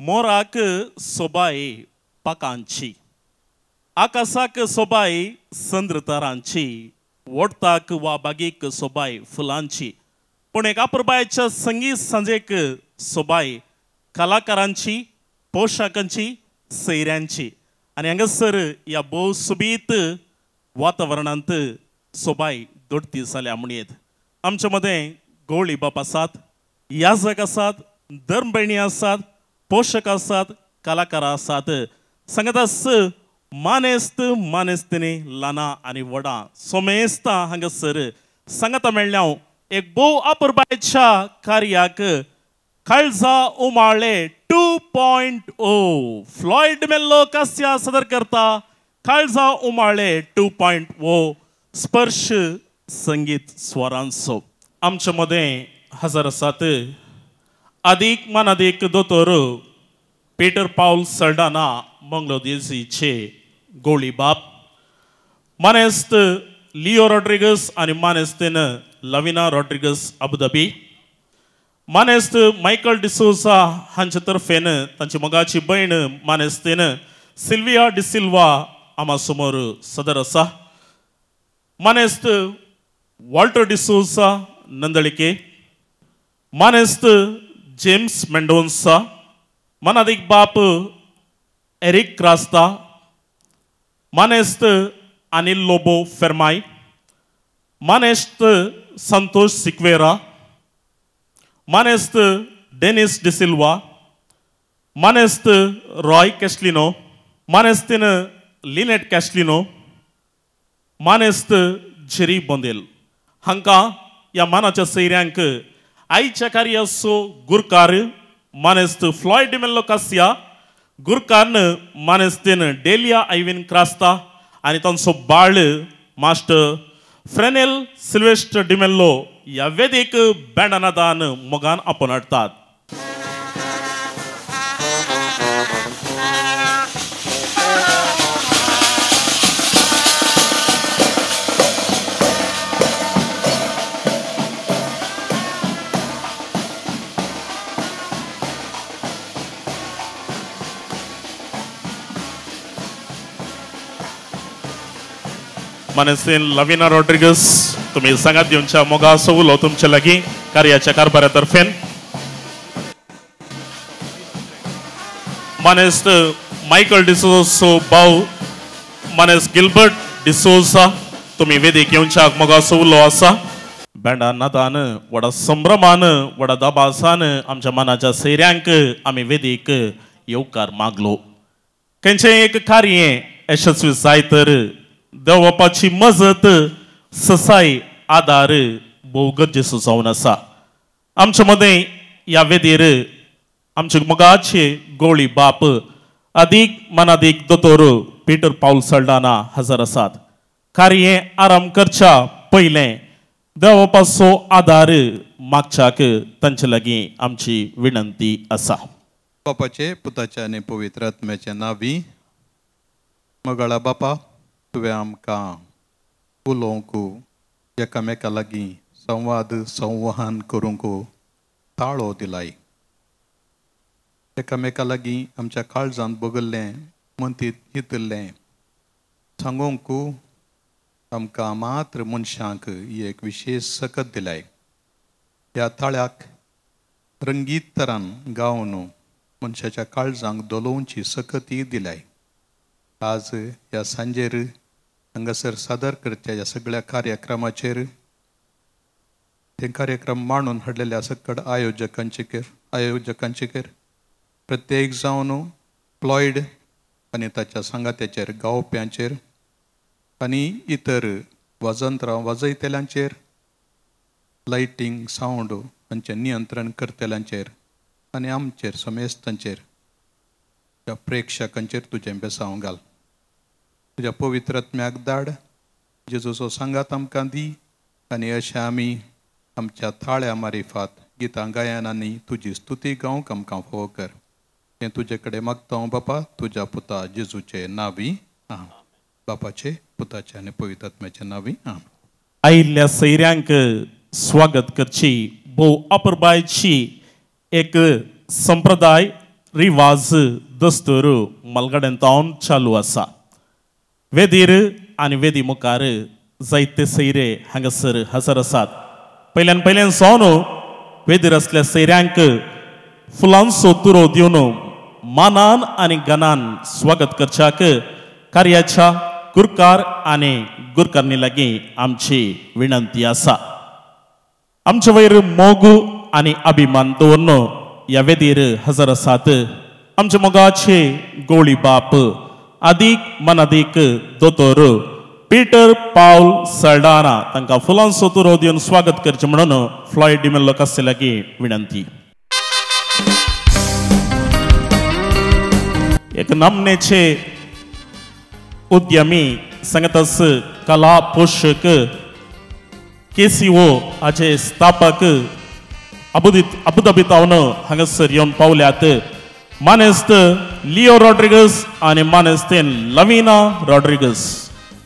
मोराक सोबाय पाकांची, आकाशाक सोबाय संद्रतारांची, वोडताक वा बागीक सोबाय फुलांची, पूण एक अपुरबायेच्या संगीत सांजेक सोबाय कलाकारांची, पोशाखांची, सैऱ्यांची. आनी हांगासर ह्या भोव सोबीत वातावरणांत सोबाय दोडती जाल्या म्हणयेत. आमच्या मदें गवळी बाप आसात, याजक आसात, धर्मभयणी आसात, पोशक आसात, कलाकार आसात. सांगतास मानेस्त मानेस्तिनी ल्हानां आनी व्हडां सोमेस्तां हांगासर सांगता मेळ्ळ्या हांव एक भोव अपुरबायेच्या कार्याक काळजा उमाळे 2.0 फ्लॉयड मेल्लो कास्या सदर करता. काळजा उमाळे 2.0 स्पर्श संगीत स्वरांचो. आमच्या मदें हजर आसात आदीक मानादीक दोतोर पीटर पावल सल्डाना मंगलोदेसीचे गोळी बाप, मानेस्त लिओ रॉड्रिगस आनी मानेस्तीन लविना रॉड्रिगस अबुधाबी, मानेस्त मायकल डिसोजा हांचे तर्फेन तांची मोगाची भयण मानेस्तीन सिल्विया डिसिल्वा आमा समोर सदर आसा, मानेस्त वॉल्टर डिसोजा नंदळिके, मानेस्त जेम्स मेंडोन्सा, मानादीक बाप एरिक क्रास्ता, मानेस्त अनिल लोबो फेर्माय, मानेस्त संतोष सिक्वेरा, मानेस्त डेनिस डिसिल्वा, मानेस्त रॉय कॅस्लिनो, मानेस्तीन लिनेट कॅस्लिनो, मानेस्त जेरी बोंदेल. हांकां ह्या मानाच्या सैऱ्यांक आयच्या कार्याचो गुरकार मानेस्त फ्लॉयड डिमेल्लो कासिया, गुरकारन मानेस्तीन डेलिया आयविन क्रास्ता आनी तांचो बाळ मास्टर फ्रेनेल सिल्वेस्टर डिमेल्लो ह्या वेदीक बँडानादान मोगान आपोवन हाडटात. मानेस्तीन लविना रॉड्रिगस तुम्ही सांगात दिवच्या मोगा सवलो तुमच्या लागीं कार्याच्या कारभारा तर्फेन. मानेस्त मायकल डिसोजो भाव मानेस्त गिलबर्ट डिसोजा तुम्ही वेदीक येवच्या मोगा सवलो आसा. बँडा नादान व्हडा संभ्रमान व्हडा दबासान आमच्या मनाच्या सैऱ्यांक आमी वेदीक येवकार मागलो. खंयचें एक कार्य यशस्वी जाय तर देवबापाची मजत ससाय आदार भोव गरजेचो जावन आसा. आमच्या मदें ह्या वेदीर आमचे मोगाचे गोळी बाप आदीक मानादीक दोतोर पीटर पावल सल्डाना हजर आसात. कार्य आराम करच्या पयलें देवबापाचो आदार मागच्याक तांचे लागीं आमची विनंती आसा. बापाचे पुताचे आनी पवित्र आत्म्याचे नांवी. मगळा बापा, तुवें आमकां उलोवंक, एकामेका लागीं संवाद संवहन करूंक ताळो दिलाय. एकामेका लागीं आमच्या काळजांत बगल्लें, मंतीत हितल्लें सांगूंक आमकां मात्र मनशांक ही एक विशेश सकत दिलाय. ह्या ताळ्याक रंगीत तरान गावन मनशाच्या काळजांक धोलोवची सकतय दिलाय. आज ह्या सांजेर हांगासर सादर करच्या ह्या सगळ्या कार्यक्रमाचेर ते कार्यक्रम मांडून हाडलेल्या सकड आयोजकांचेर प्रत्येक जावन फ्लॉयड आनी ताच्या सांगात्याचेर, गावप्यांचेर आनी इतर वाजंत्रां वाजयतल्यांचेर, लायटींग सावंड हांचें नियंत्रण करतल्यांचेर आनी आमचेर समेस्तांचेर, त्या प्रेक्षकांचेर तुजें बेसांव घाल. तुज्या पवित्र आत्म्याक धाड, जेजूचो सांगात आमकां दी आनी अशें आमी आमच्या थाळ्या मारिफात गितां गायनांनी तुजी स्तुती गावंक आमकां फावो कर. हें तुजे कडेन मागता हांव बापा, तुज्या पुता जेजूचे नांवी. आं, बापाचे पुताचे आनी पवित्र आत्म्याचे नांवी. आं. आयिल्ल्या सैऱ्यांक स्वागत करची भोव अपुरबायची एक संप्रदाय रिवाज दस्तूर मलगडेन तावन चालू आसा. वेदीर आनी वेदी मुखार जायते सैरे हांगासर हजर आसात. पयल्यान पयल्यान सावन वेदीर आसल्या सैऱ्यांक फुलांचो तुरो दिवन मानान आनी गणान स्वागत करच्याक कार्याच्या गुरकार आनी गुरकारणी लागीं आमची विनंती आसा. आमचे वयर मोग आनी अभिमान दवरून ह्या वेदीर हजर आसात आमचे मोगाचे गोळी बाप आदीक मनादीक दोतोर पीटर पावल सल्डाना तांकां फुलांचो तुरो दिवन स्वागत करचें म्हणून फ्लॉयड डिमेल्लो कास्ते लागीं विनंती. एक नामनेचे उद्यमी संगतस कला पोषक केसीओ हाचे स्थापक अबुधाबी तावन हांगासर येवन पावल्यात मानेस्त लिओ रॉड्रिगस आनी मानेस्त लवीना रॉड्रिगस.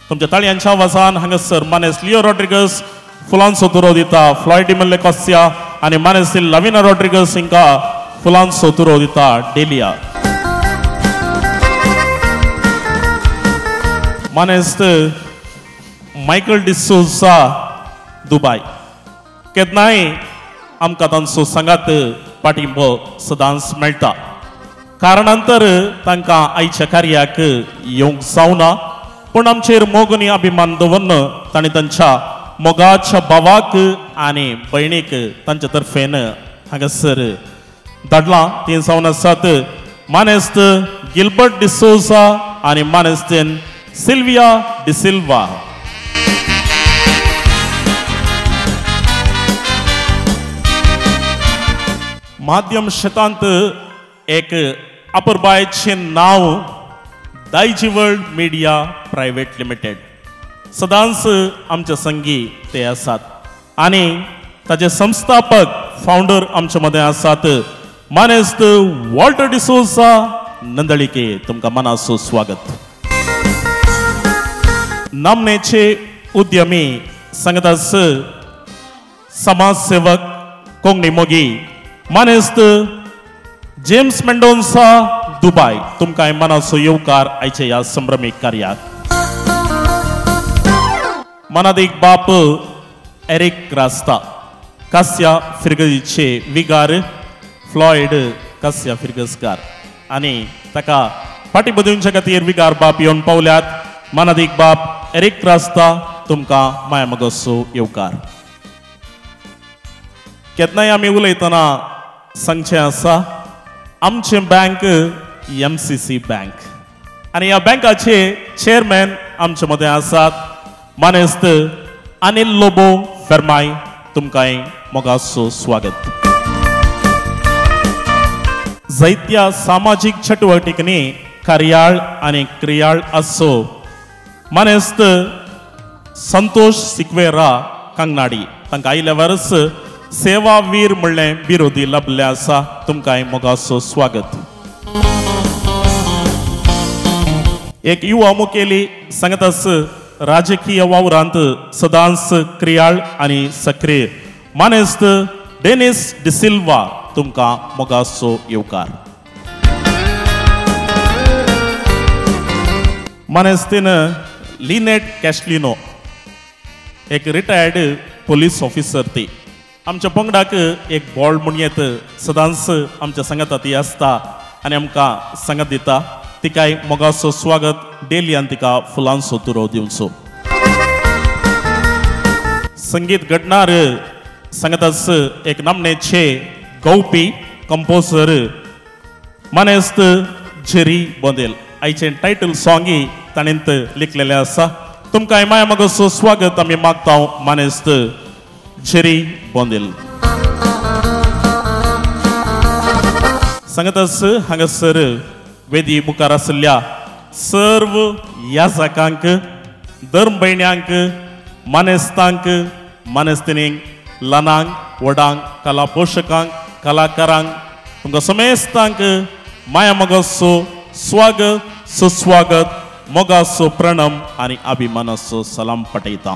तुमच्या ताळयांच्या आवाजान हांगासर मानेस्त लिओ रॉड्रिगस फुलांचो तुरो दिता फ्लॉयड डिमेल्लो कास्या आनी मानेस्त लवीना रॉड्रिगस हिंका फुलांचो तुरो दिता डेलिया. मानेस्त मायकल डिसोजा दुबाय केन्नाय आमकां तांचो सांगात पाठिंबो सदांच मेळटा. कारणांतर तांकां आयच्या कार्याक येवंक जावना पूण आमचेर मोग आनी अभिमान दवरून तांणी तांच्या मोगाच्या भावाक आनी भयणीक तांच्या तर्फेन हांगासर धाडलां. ती जावन आसात मानेस्त गिलबर्ट डिसोजा आनी मानेस्त सिल्विया डिसिल्वा. माध्यम शेतांत एक अपुरबायेचें नांव Daijiworld media private limited सदांच आमच्या संगी ते आसात आनी ताचे संस्थापक फावंडर आमच्या मदें आसात मानेस्त वॉल्टर डिसोजा नंदळिके. तुमकां मनाचो स्वागत. नामनेचे उद्यमी संगतास समाजसेवक कोंकणी मोगी मानेस्त जेम्स मेंडोन्सा दुबाय तुमकां मनाचो येवकार आयच्या ह्या संभ्रमीक कार्याक. मनादीक बाप एरिक रास्ता कास्या फिर्गजीचे विगार फ्लॉयड कास्या फिर्गजकार आनी ताका पाठिंबो दिवच्या खातीर विगार बाप येवन पावल्यात. मनादीक बाप एरिक रास्ता तुमकां माया मगसो येवकार. केन्नाय आमी उलयतना सांगचें आसा आमचें बँक MCC bank आनी ह्या बँकाचे चेअरमॅन आमचे मदें आसात मानेस्त अनिल लोबो फेर्माय. तुमकांय मोगाचो स्वागत. जायत्या सामाजीक चटुवटिकांनी कार्याळ आनी क्रियाळ आसो मानेस्त संतोष सिक्वेरा कांगनाडी तांकां आयल्या वर्स सेवावीर म्हणलें विरोधी लाभलें आसा. तुमकांय मोगाचो स्वागत. एक युवा मुखेली सांगतास राजकीय वावरांत सदांच क्रियाळ आनी सक्रीय मानेस्त डेनिस डिसिल्वा तुमकां मोगाचो येवकार. मानेस्तीन लिनेट कॅशलिनो एक रिटायर्ड पोलीस ऑफिसर ती आमच्या पंगडाक एक बॉल म्हूण येत सदांच आमच्या सांगाता ती आसता आनी आमकां सांगात दिता. तिकाय मोगाचो स्वागत. डेलियान तिका फुलांचो तुरो दिवचो. संगीत घडणार सांगताच एक नामनेचे गावपी कंपोजर मानेस्त जेरी बोंदेल आयचें टायटल सॉंगी ताणेंत लिखलेलें आसा. तुमकां माया मोगाचो स्वागत आमी मागता मानेस्त जेरी बोंदेल. सांगताच हांगासर वेदी मुखार आशिल्ल्या सर्व याजकांक धर्म भयण्यांक मानेस्तांक मानेस्तिनींक ल्हानांक व्हडांक कला पोशकांक कलाकारांक तुमकां समेस्तांक माया मोगाचो स्वागत सुस्वागत मोगाचो प्रणम आनी अभिमानाचो सलाम पटयता.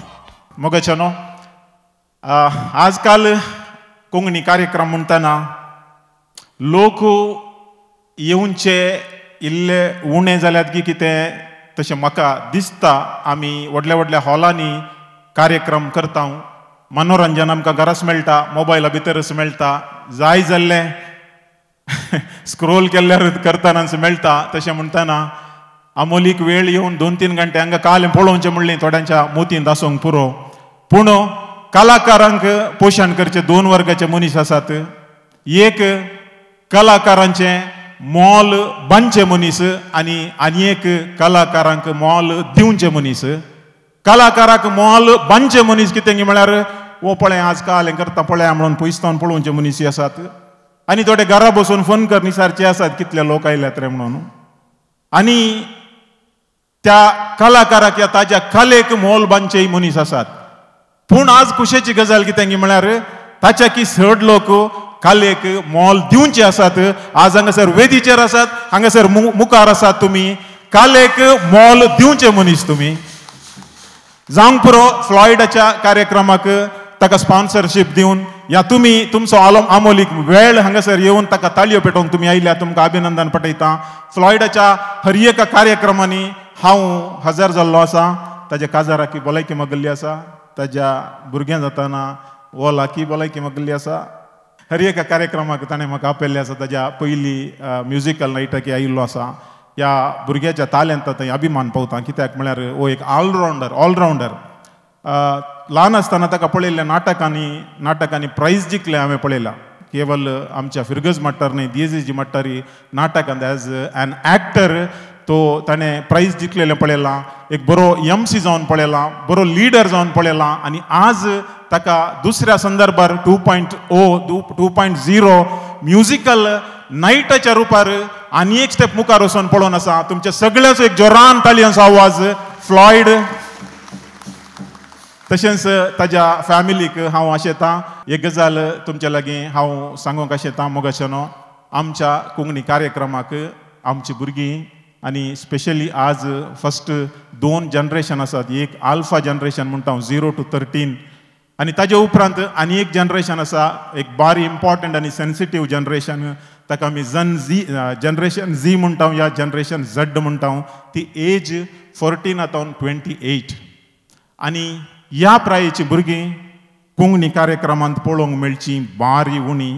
मोगाचो न्हू आजकाल कोंकणी कार्यक्रम म्हणटना लोक येवचे इल्ले उणें जाल्यात की कितें तशें म्हाका दिसता. आमी व्हडल्या व्हडल्या हॉलांनी कार्यक्रम करता, मनोरंजन आमकां घराच मेळटा, मोबायला भितरच मेळटा, जाय जाल्लें स्क्रोल केल्यार करतनाच मेळटा. तशें म्हणटना आमोलीक वेळ येवन 2-3 घंटे हांगा कालें पळोवचें म्हणलें थोड्यांच्या मोतींत आसूंक पुरो. पूण कलाकारांक पोशण करचे 2 वर्गाचे मनीस आसात. एक कलाकारांचें मोल बांदचे मनीस आनी आनी एक कलाकारांक मोल दिवचे मनीस. कलाकाराक मोल बांदचे मनीस कितें म्हळ्यार वो पळय आज काल करता पळया म्हणून पयसतावन पळोवचे मनीस आसात आनी थोडे घरा बसून फोन करणी सारचे आसात कितले लोक आयल्यात रे म्हणून. आनी त्या कलाकाराक या ताज्या कलेक मोल बांदचेय मनीस आसात. पूण आज खुशेची गजाल कितें म्हळ्यार ताच्या की चड लोक कलेक मोल दिवचे आसात. आज हांगासर वेदीचेर आसात, हांगासर मुखार आसात तुमी, कलेक मोल दिवचे मनीस तुमी. जावंक पुरो फ्लॉयडाच्या कार्यक्रमाक ताका स्पॉन्सरशीप दिवन या तुमी तुमचो आमोलीक वेळ हांगासर येवन ताका ताळयो पेटोवंक तुमी आयल्या, तुमकां अभिनंदन पटयता. फ्लॉयडाच्या हर एका कार्यक्रमांनी हांव हजर जाल्लो आसा. ताज्या काजाराकी भलायकी मागल्ली आसा, ताज्या भुरग्यां जाताना ओलाकी भलायकी मागल्ली आसा. हर एका कार्यक्रमाक ताणें म्हाका आपयल्लें आसा. ताज्या पयली म्युजिकल नायटाकी आयिल्लो आसा. ह्या भुरग्याच्या तालेंत थंय अभिमान पावता कित्याक म्हळ्यार हो एक ऑलरावंडर. ल्हान आसतना ताका पळयल्ल्या नाटकांनी प्रायज जिखलें हांवें पळयलां. केवल आमच्या फिरगज मट्टार न्हय, दियेजी मट्टारी नाटकांत एज एन एक्टर तो ताणें प्रायज जिखलेलें पळयलां. एक बरो एम सी जावन पळयलां, बरो लिडर जावन पळयलां. आनी आज ताका दुसऱ्या संदर्भार 2.0 2.0 म्युजिकल नायटाच्या रुपार आनी एक स्टेप मुखार वचून पळोवन आसा. तुमच्या सगळ्यांचो एक जोरान ताळयांचो आवाज फ्लॉयड. तशेंच ताज्या फॅमिलीक हांव आशेतां एक गजाल तुमच्या लागीं हांव सांगूंक आशेतां मोगाच्यानो, आमच्या कोंकणी कार्यक्रमाक आमची भुरगीं आनी स्पेशली आज फस्ट 2 जनरेशन आसात. एक आल्फा जनरेशन म्हणटा हांव 0 to 13 आनी ताजे उपरांत आनी एक जनरेशन आसा, एक बारी इम्पॉर्टंट आनी सेन्सिटीव जनरेशन, ताका आमी जनरेशन झी म्हणटा या जनरेशन झड म्हणटा. ती एज 14 आतां 28. आनी ह्या प्रायेची भुरगीं कोंकणी कार्यक्रमांत पळोवंक मेळची बारी उणी.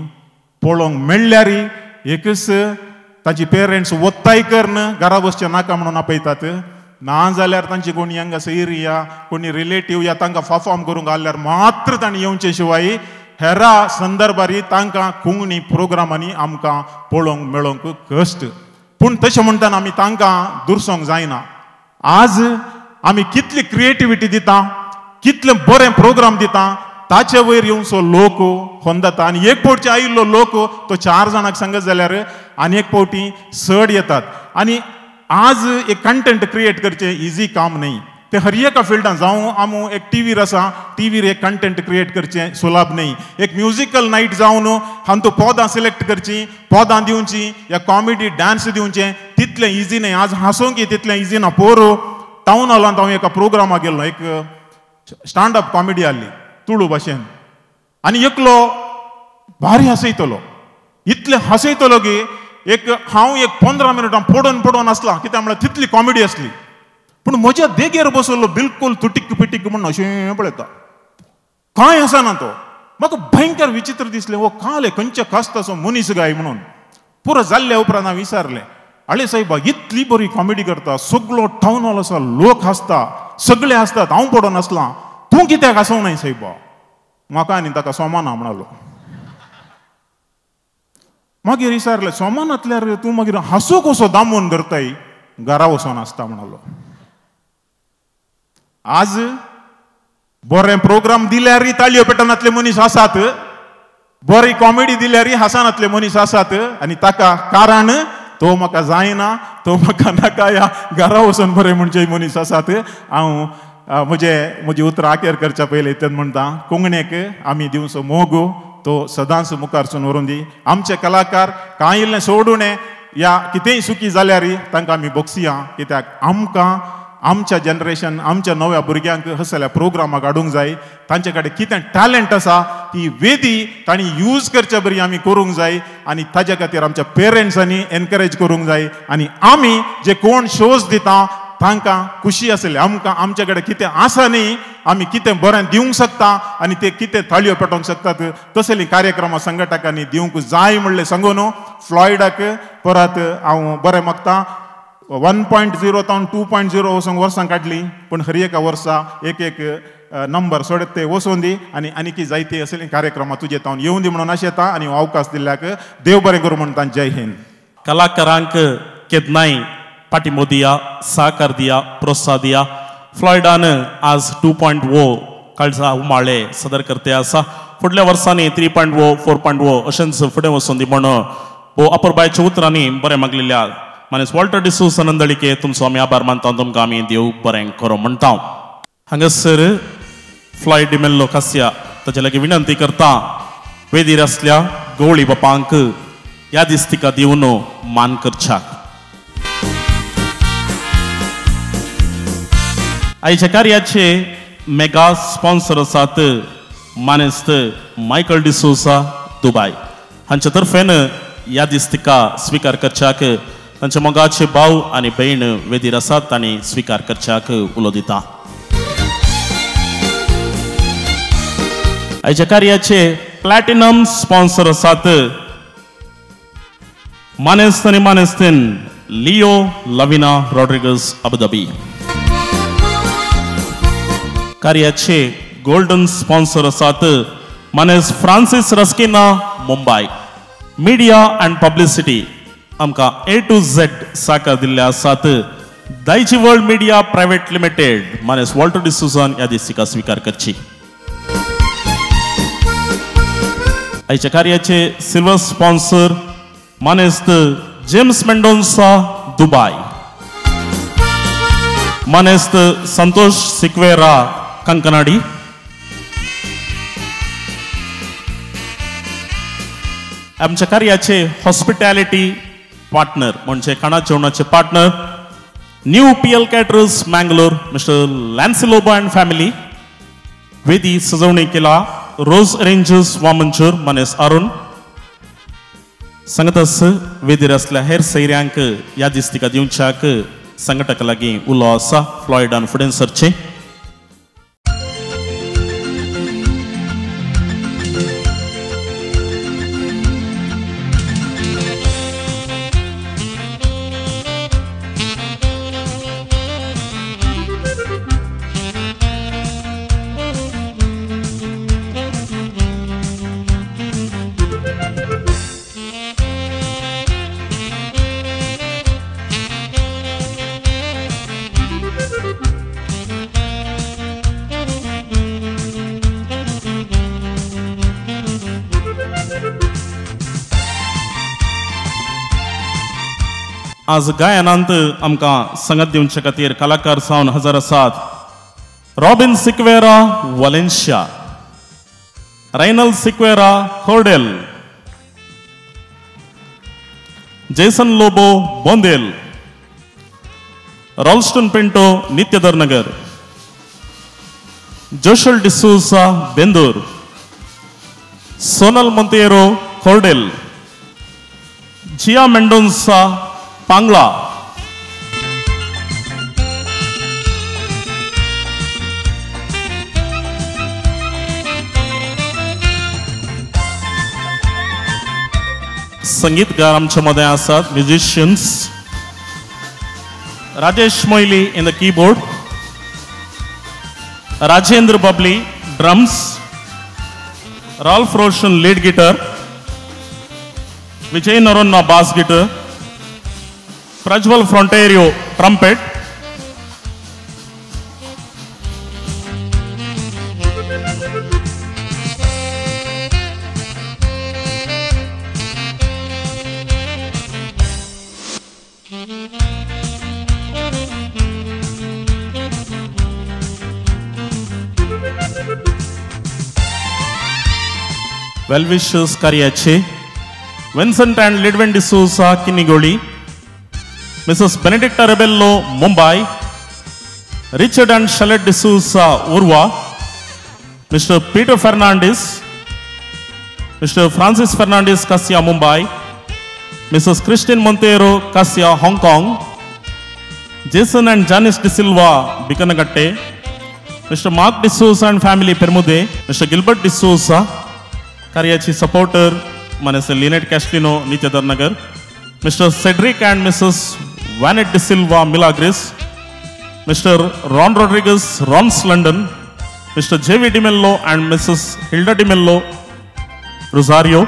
पळोवंक मेळ्ळ्यार एकच ताची पेरंट्स ಒತ್ತಾಯ करून घरा बसचें नाका म्हणून आपयतात, ना जाल्यार तांची कोणी हांगा सैरी या कोणी रिलेटीव या तांकां परफॉर्म करूंक घाल्यार मात्र तांणी येवचे शिवाय हेरा संदर्भारी तांकां कोंकणी प्रोग्रामांनी आमकां पळोवंक मेळोवंक कश्ट. पूण तशें म्हणटना आमी तांकां दुरसोंक जायना. आज आमी कितली क्रिएटिविटी दिता, कितले बरें प्रोग्राम दिता, ताचे वयर येवचो लोक होंदता. आनी एक फावटी आयिल्लो लोक तो 4 जाणांक सांगत जाल्यार आनी एक फावटी चड येतात. आनी आज एक कंटेंट क्रिएट करचें इजी काम न्हय. ते हर एका फिल्डान जावं आम एक टीवीर आसा, टीवीर एक कंटेंट क्रिएट करचें सुलभ न्हय. एक म्युजिकल नायट जावन हांतू पदां सिलेक्ट करचीं, पदां दिवचीं या कॉमेडी डांस दिवचें तितलें इजी न्हय. आज हांसोंक तितलें इजी ना. पोर टावन हॉलांत हांव एका प्रोग्रामाक गेल्लो, एक स्टँड अप कॉमेडी आहली तुळू भाशेन, आनी एकलो भारी हांसयतलो, इतलें हांसयतलो की एक हांव एक 15 मिनटां पडोवन पडोवन आसला, कित्याक म्हळ्यार तितली कॉमेडी आसली. पूण म्हज्या देगेर बसलो बिलकुल तुटीक पिटीक म्हणून अशें पळयता, कांय आसना तो. म्हाका भयंकर विचित्र दिसलें, हो काले खंयच्या खासताचो मनीस गाय म्हणून. पुरो जाल्ल्या उपरांत हांव विचारलें, आळे साहेबा इतली बरी कॉमेडी करता, सगळो टावन हॉल आसा, लोक हांसता, सगळे हांसतात, हांव पडोवन आसलां, तूं कित्याक हांसोंक नाय साहेबा? म्हाका आनी ताका सोमाना म्हणालो. मागीर विचारलें, सोमानातल्यार तूं मागीर हांसो कसो दामून धरताय, घरा वचोन आसता म्हणालो. आज बरें प्रोग्राम दिल्यारय ताळयो पेटनातले मनीस आसात, बरी कॉमेडी दिल्यारय हांसनातले मनीस आसात. आनी ताका कारण तो म्हाका जायना, तो म्हाका नाका, ह्या घरा वचून बरें म्हणचे मनीस आसात. हांव म्हजे म्हजी उतरां आखेर करच्या पयलीं इतलें म्हणटा, कोंकणीक आमी दिवचो मोग तो सदांच मुखारसून व्हरून दी. आमचे कलाकार कांय इल्लें सोडून या कितेंय चुकी जाल्यार तांकां आमी बोगसिया, कित्याक आमकां आमच्या जनरेशन आमच्या नव्या भुरग्यांक हसल्या प्रोग्रामाक हाडूंक जाय. तांचे कडेन कितें टॅलंट आसा ती वेदी तांणी यूज करच्या बरी आमी करूंक जाय आनी ताज्या खातीर आमच्या पेरंट्सांनी एनकरेज करूंक जाय. आनी आमी जे कोण शोज दिता तांकां खुशी आसली आमकां आमचे कडेन कितें आसा न्ही, आमी कितें बरें दिवंक शकता आनी ते कितें ताळयो पेटोवंक शकतात तसली कार्यक्रमां संघटकांनी दिवंक जाय म्हणलें सांगून फ्लॉयडाक परत हांव बरें मागता. 1.0 तावन 2.0 वचूंक वर्सां काडली पूण हर एका वर्सा एक एक नंबर सोडत ते वचून दी आनी आनीकी जायते असली कार्यक्रमां तुजे तावन येवन दी म्हणून अशें येता आनी अवकाश दिल्ल्याक देव बरें करूं म्हणटा. जय हिंद. कलाकारांक केन्नाय पाठिंबो दिया, साकार दिया, प्रोत्साह दिया. फ्लॉयडान आज 2.0 काळजा उमाळे सदर करते आसा. फुडल्या वर्सांनी 3.0 4.0 अशेंच फुडें वचून दी म्हण हो अपुरबायच्या उतरांनी बरें मागलेल्या मानस वॉल्टर डिसूजा नंदळिके तुमचो आमी आभार मानता. तुमकां आमी देव बरें करूं म्हणटा. हांगासर फ्लॉयड डिमेल्लो कासिया ताचे लागीं विनंती करता वेदीर आसल्या गवळी बापांक यादिस्तिका दिवन मान करच्याक. आयच्या कार्याचे मेगा स्पॉन्सर आसात मानेस्त मायकल डिसोजा दुबाय हांचे तर्फेन यादिस्तिका स्विकार करच्याक तांचे मोगाचे भाव आनी भयण वेदीर आसात तांणी स्विकार करच्याक उलो दिता. आयच्या कार्याचे प्लॅटिनम स्पॉन्सर आसात मानेस्त आनी मानेस्तीन लिओ लविना रॉड्रिगस अबुधाबी. कार्याचे गोल्डन स्पॉन्सर आसात मानेस Francis Rasquinha Mumbai. Media and publicity आमकां ए टू झेड साकार दिल्ले आसात Daijiworld world media private limited मानेस वॉल्टर डिसूजान ह्या दिसिका स्विकार करची. आयच्या कार्याचे सिल्वर स्पॉन्सर मानेस्त जेम्स मेंडोन्सा दुबाय, मानेस्त संतोष सिक्वेरा कंकनाडी, आमच्या कार्याचे हॉस्पिटॅलिटी पार्टनर म्हणजे खाणा जेवणाचे partner new PL caterers Mangalore mister Lancy Lobo and family. वेदी सजवणी केला रोज अरेंजर्स वामनचूर मानेस अरुण. सांगतास वेदीर आसल्या हेर सैऱ्यांक यादिस्तिका दिवच्याक संघटका लागीं उलो आसा फ्लॉयडान फुडें सरचें. आज गायनांत आमकां संगत दिवचे खातीर कलाकार जावन हजर आसात Robin Sequeira Valencia, Rainal Sequeira Cordel, Jason Lobo Bondel, Ralston Pinto Nityadhar Nagar, Joshal D'Souza Bendur, Sonal Monteiro Cordel, Jiya Mendonca Pangla. संगीतकार आमच्या मदें आसात musicians Rajesh Moily in the keyboard, Rajendra Babli drums, Ralph Roshan lead guitar, Vijay Noronha bass guitar, Prajwal Fronterio trumpet. Well wishers कार्याचे Vincent and Lidwin D'Souza Kinnigoli, Mrs Benedicta Rebello Mumbai, Richard and Shalet D'Souza Urva, mister Peter Fernandes, mister Francis Fernandes Cassia Mumbai, Mrs Christine Monteiro Cassia Hong Kong, Jason and Janice D'Silva Bikanakatte, mister Mark D'Souza and family Permude, mister Gilbert D'Souza कार्याची supporter मानेस्त Lynette Castelino Nityadhar Nagar, mister Cedric and Mrs Vanet D'Silva Milagres, mister Ron Rodrigues Rons London, mister J V D'Mello and Mrs Hilda D'Mello Rosario.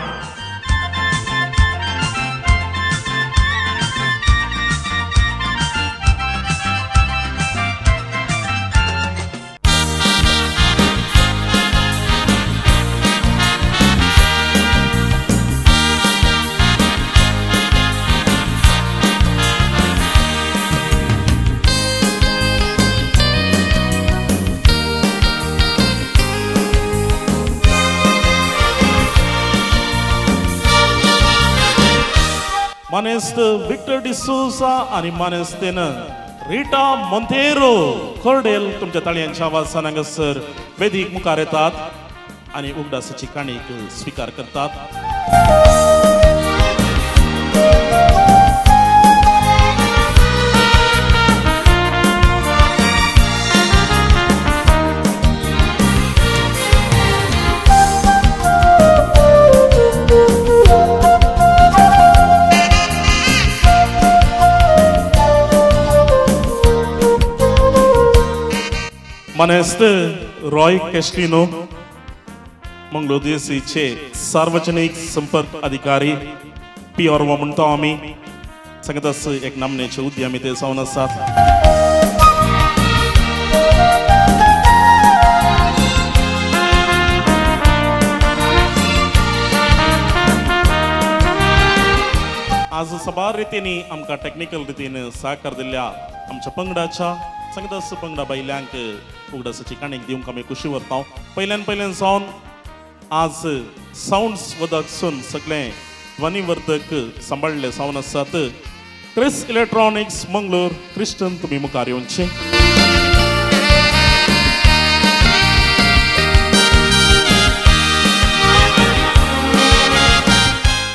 मानेस्त Victor D'Souza आनी मानेस्तेन रिटा मोंतेरो कोर्डेल तुमच्या ताळयांच्या आवाजान हांगासर वेदीक मुखार येतात आनी उगडासाची काणीक स्विकार करतात. मानेस्त रॉय कैस्टिनो मंगलोदेसीचे सार्वजनिक संपर्क अधिकारी पी आर ओ म्हणटा आमी सांगतास एक नामनेचे उद्यमी ते जावन आसात. आज सबार रितींनी आमकां टॅक्निकल रितीन सहकार दिल्ल्या आमच्या पंगडाच्या सांगतास पंगडा बायल्यांक उगडासाची काणीक दिवंक आमी खुशी व्हरता. पयल्यान पयल्यान सावन आज सावंड्स वदकसून सगळें ध्वनीवर्धक सांबाळ्ळे जावन आसात. क्रिस इलेक्ट्रॉनिक्स मंगलोर क्रिस्टन तुमी मुखार येवचे.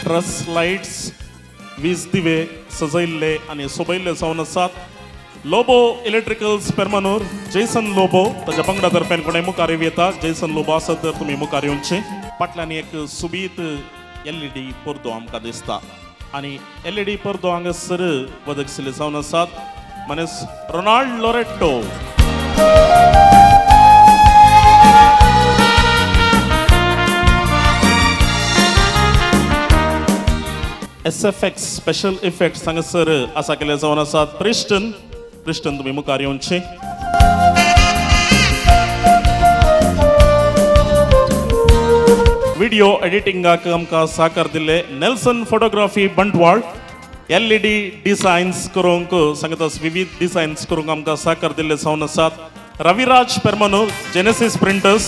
ट्रस लायट्स वीज दिवे सजयल्ले आनी सोबयल्ले जावन आसात. लोबो इलेक्ट्रिकल्स पेरमानूर जेसन लोबो ताच्या पंगडा तर्फेन कोणें मुखार येता. जेसन लोबो आसत तर तुमी मुखार येवचे. फाटल्यान एक सुबीत एलईडी पडदो आमकां दिसता आनी एलईडी पडदो हांगासर वदकशिल्ले जावन आसात. मानेस Ronald Loreto, SFX special effects हांगासर आसा केल्ले जावन आसात. प्रिस्टन क्रिस्टन तुमी मुखार येवचे. व्हिडिओ एडिटिंगाक आमकां सहकार दिल्ले Nelson photography Bantwal, LED designs करूंक सांगतास विविध डिझायन्स करूंक आमकां सहकार दिल्ले जावन आसात. Raviraj Permanur Genesis printers,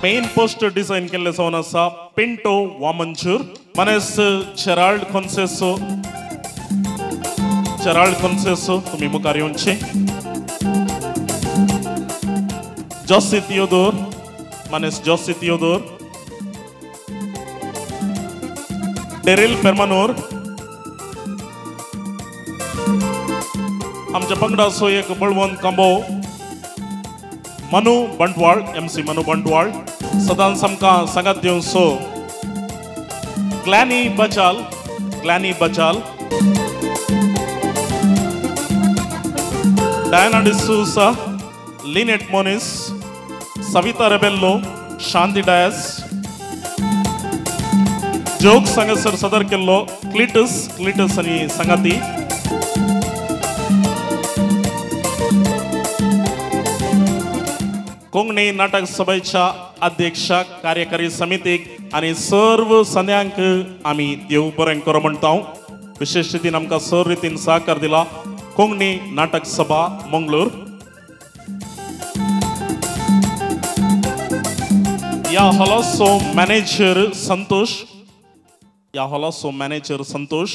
main poster design केल्ले जावन आसा पिंटो वामंचूर. मानेस जेराल्ड कॉन्सेसो, जेराल्ड कॉन्सेसो तुमी मुखार येवचे. जोसी थियोदोर, मानेस जोसी थियोदोर, डेरिल पेरमानोर. आमच्या पंगडाचो एक बळवंत कांबो मनु बंटवाळ, एमसी मनु बंटवाळ सदांच आमकां सांगात दिवचो. ग्लॅनी बचाल, ग्लॅनी बचाल, डायना डिसूसा, लिनेट मोनिस, सविता रेबेल्लो, शांती डायस, जोक हांगासर सदर केल्लो क्लिटस, क्लिटस आनी सांगाती. कोंकणी नाटक सभेच्या अध्यक्ष कार्यकारी समितीक आनी सर्व संद्यांक आमी देव बरें करो म्हणटा. विशेष रितीन आमकां सर्व रितीन सहकार दिला कोंकणी नाटक सभा मंगळूर. ह्या हॉलाचो मॅनेजर संतोष, ह्या हॉलाचो मॅनेजर संतोष.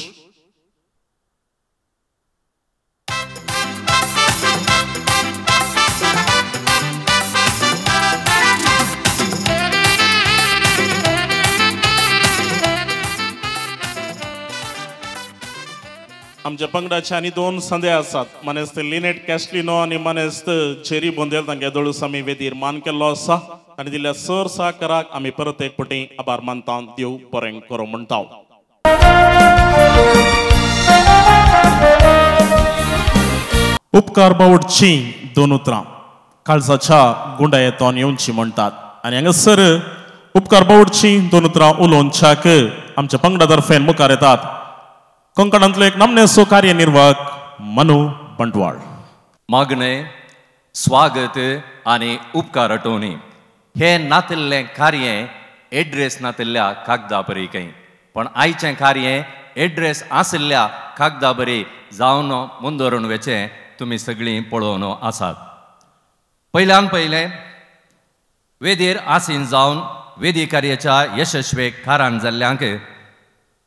आमच्या पंगडाचे आनी दोन संदे आसात, मानेस्त लिनेट कॅस्लिनो आनी मानेस्त जेरी बोंदेल. तांगे दोळूस आमी वेदीर मान केल्लो आसा आनी दिल्ल्या सर सहकाराक आमी परत एक पटी आभार मानता. देव बरें करूं म्हणटा. उपकार बावडची दोन उतरां काळजाच्या गुंडायेतोन येवची म्हणटात आनी हांगासर उपकार बावडची दोन उतरां उलोवच्याक आमच्या पंगडा तर्फेन मुखार येतात कोंकणांतलो एक नामनेचो कार्यनिर्वाहक मनू बंटवाळ. मागणें, स्वागत आनी उपकार आठवणी हे नातिल्लें कार्य एड्रेस नातिल्ल्या कागदा बरी खंय, पण आयचें कार्य एड्रेस आशिल्ल्या कागदा बरी जावन मुंदोरून वेचें तुमी सगळीं पळोवन आसात. पयल्यान पयलें वेदीर आसीन जावन वेदी कार्याच्या यशस्वी कारण जाल्ल्यांक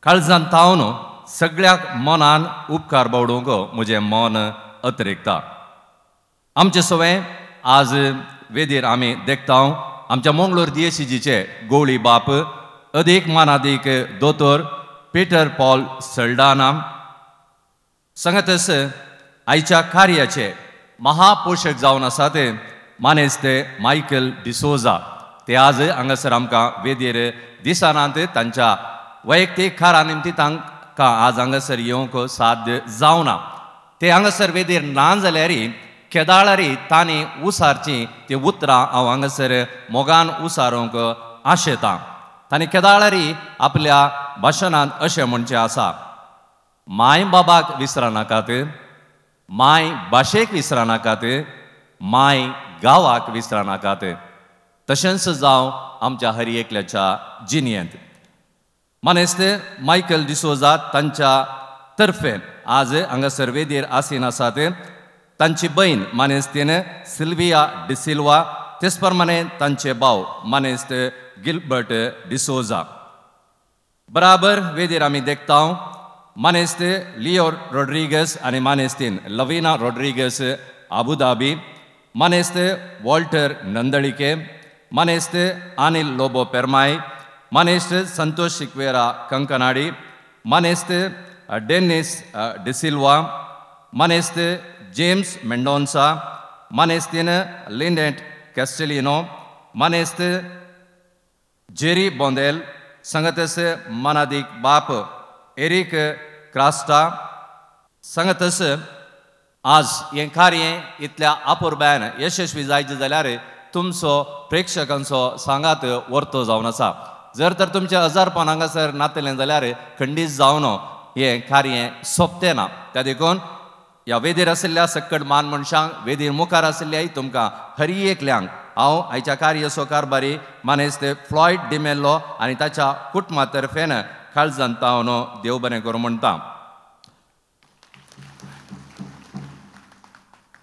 काळजान तावन सगळ्याक मनान उपकार बावडूंक म्हजें मन अतिरिक्ता. आमचे सवें आज वेदीर आमी देखता आमच्या मंगळूर दियेसीजीचे गोवळी बाप अदीक मानादीक दोतोर पीटर पॉल सल्डाना संगतस आयच्या कार्याचे महापोशक जावन आसा ते मानेस्त मायकल डिसोजा. ते आज हांगासर आमकां वेदीर दिसनात, तांच्या वैयक्तीक कारा निमती तांकां आज हांगासर येवंक साध्य जावना. ते हांगासर वेदीर ना जाल्यार केदाळारी तांणी उसारची ती उतरां हांव हांगासर मोगान उसारूंक आशेतां. तांणी केदाळारी आपल्या भाशणांत अशें म्हणचें आसा, माय बाबाक विसरनाकात, माय भाशेक विसरनाकात, माय गांवाक विसरनाकात. तशेंच जावं आमच्या हर एकल्याच्या जिणेंत. मानेस्त मायकल डिसोजा तांच्या तर्फे आज हांगासर वेदीर आसीन आसात तांची बयण मानेस्तीन सिल्विया डिसिल्वा, तेच प्रमाणे तांचे भाव मानेस्त गिलबर्ट डिसोजा. बराबर वेदीर आमी देखता मानेस्त लिओ रॉड्रिगस आनी मानेस्तीन लवीना रॉड्रिगस आबुधाबी, मानेस्त वॉल्टर नंदळिके, मानेस्त अनिल लोबो पेरमाय, मानेस्त संतोष शिकवेरा कंकनाडी, मानेस्त डेनिस डिसिल्वा, मानेस्त जेम्स मेंडोन्सा, मानेस्तीन लिनेट कॅस्टेलिनो, मानेस्त जेरी बोंदेल, संगतस मानादीक बाप एरिक क्रास्टा. संगतस आज हें कार्य इतल्या आपुरबायान यशस्वी जायचें जाल्यार तुमचो प्रेक्षकांचो सांगात वर्तो जावन आसा. जर तर तुमचें हजारपण हांगासर नातलें जाल्यार खंडीत जावन हें कार्य सोंपतें ना. त्या देखून ह्या वेदीर आशिल्ल्या सक्कड मान मनशांक, वेदीर मुखार आशिल्ल्याय तुमकां हर एकल्यांक हांव आयच्या कार्याचो कारभारी मानेस्त फ्लॉयड डिमेल्लो आनी ताच्या कुटुंबा तर्फेन काळजान तावन देव बरें करूं म्हणटा.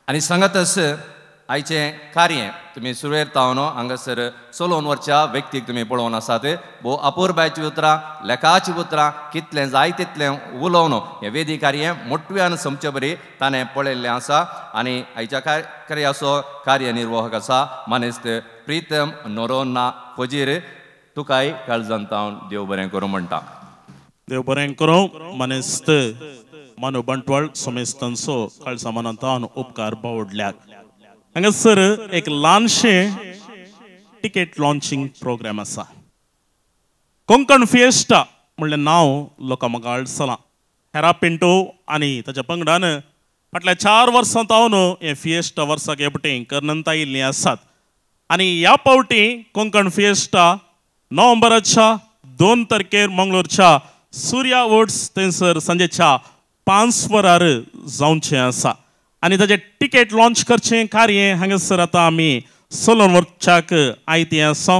आनी सांगतच आयचें कार्य तुमी सुरवेर तावन हांगासर चलोवन व्हरच्या व्यक्तीक तुमी पळोवन आसात. भोव अपुरबायचीं उतरां, लेखाचीं उतरां, कितलें जाय तितलें उलोवन हें वेदी कार्य मोटव्यान समचे बरी ताणें पळयल्लें आसा. आनी आयच्या कार्याचो कार्यनिर्वाहक आसा मानेस्त प्रितम नोरोन्ना फजीर. तुकाय काळजान तावन देव बरें करूं म्हणटा. देव बरें करूं मानेस्त मानू बंटवाळ सोमेस्तांचो काळजा मनान तावन उपकार बावडल्याक. हांगासर एक ल्हानशें टिकेट लॉन्चिंग प्रोग्राम आसा. कोंकण फिएस्टा म्हणलें नांव लोकां म्हाका अळसलां. हेरा पिंटो आनी ताच्या पंगडान फाटल्या 4 वर्सां तावन हें फिएस्टा वर्साक हे पटी करनंत आयिल्लीं आसात आनी ह्या पावटी कोंकण फिएस्टा नोव्हेंबराच्या 2 तारखेर मंगळूरच्या सुर्या वोड्स थंयसर सांजेच्या 5 वरार जावचें आसा आनी ताचें टिकेट लॉन्च करचें कार्य हांगासर आतां आमी सोलोन वरच्याक आयतें आसा.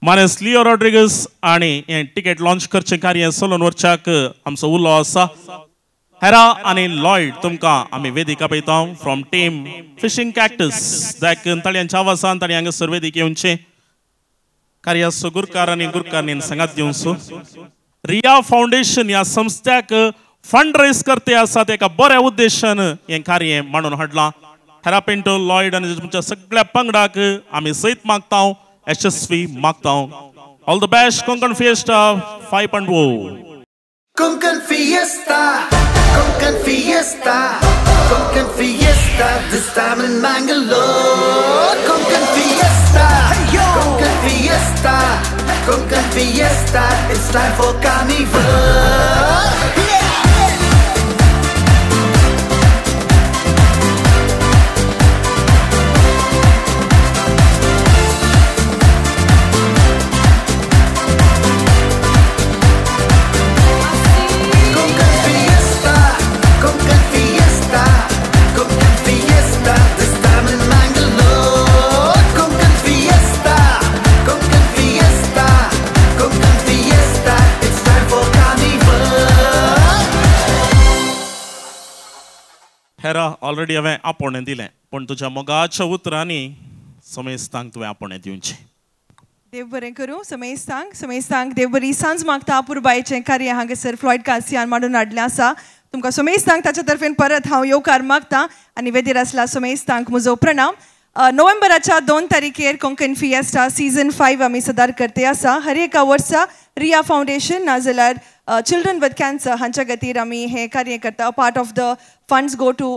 मानेस लिओ रॉड्रिगस आनी हें टिकेट लॉन्च करचें कार्य सोलोन वरच्याक आमचो उलो आसा. हेरा आनी लॉयड तुमकां आमी वेदिका पळयता फ्रॉम टीम फिशींग कॅक्टस. देखून ताळयांच्या आवाजान तांणी हांगासर वेदीक येवचें कार्याचो गुरकार आनी गुरकारणीन सांगात दिवचो. रिया फाउंडेशन ह्या संस्थ्याक फंड रेज करते आसात एका बऱ्या उद्देशान हें कार्य मांडून हाडलां. हेरा पिंटो, लॉयड आनी तुमच्या सगळ्या पंगडाक आमी सयत मागता, यशस्वी मागता. All the best Konkan fiesta 5.0. Konkan fiesta. Konkan Fiesta, Konkan Fiesta, this time in Mangalore. Konkan Fiesta, Konkan Fiesta, Konkan Fiesta, it's time for carnival. Yeah! Konkan Fiesta, Konkan Fiesta, Konkan Fiesta, this time in Mangalore. Konkan Fiesta, Konkan Fiesta, Konkan Fiesta, it's time for carnival. Hera already हांवें आपोवणें दिलें, पूण तुज्या मोगाच्या उतरांनी समेस्तांक तुवें आपोवणें दिवचें. देव बरें करूं समेस्तांक. समेस्तांक देव बरी सांज मागता. अपुरबायेचें कार्य हांगासर फ्लॉयड कासियान मांडून हाडलें आसा. तुमकां समेस्तांक ताच्या तर्फेन परत हांव येवकार मागता आनी वेदीर आसला समेस्तांक म्हजो प्रणाम. नोव्हेंबराच्या 2 तारखेर कोंकण फिएस्टा सीझन 5 आमी सदार करते आसा. हर एका वर्सा रिया फावंडेशन नाजाल्यार चिल्ड्रन विथ कॅन्सर हांच्या खातीर आमी हें कार्य करता. Part of the funds go to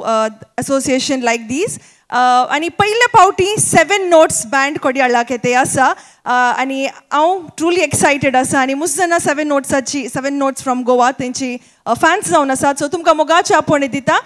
association like these. आनी पयले फावटी 7 नोट्स बँड कोडयाळाक येते आसा आनी हांव ट्रुली एक्सायटेड आसा आनी मुसजना 7 नोट्साची, 7 नोट्स फ्रॉम गोवा तेंची फॅन्स जावन आसात. सो तुमकां मोगाचे आपोवणें दिता.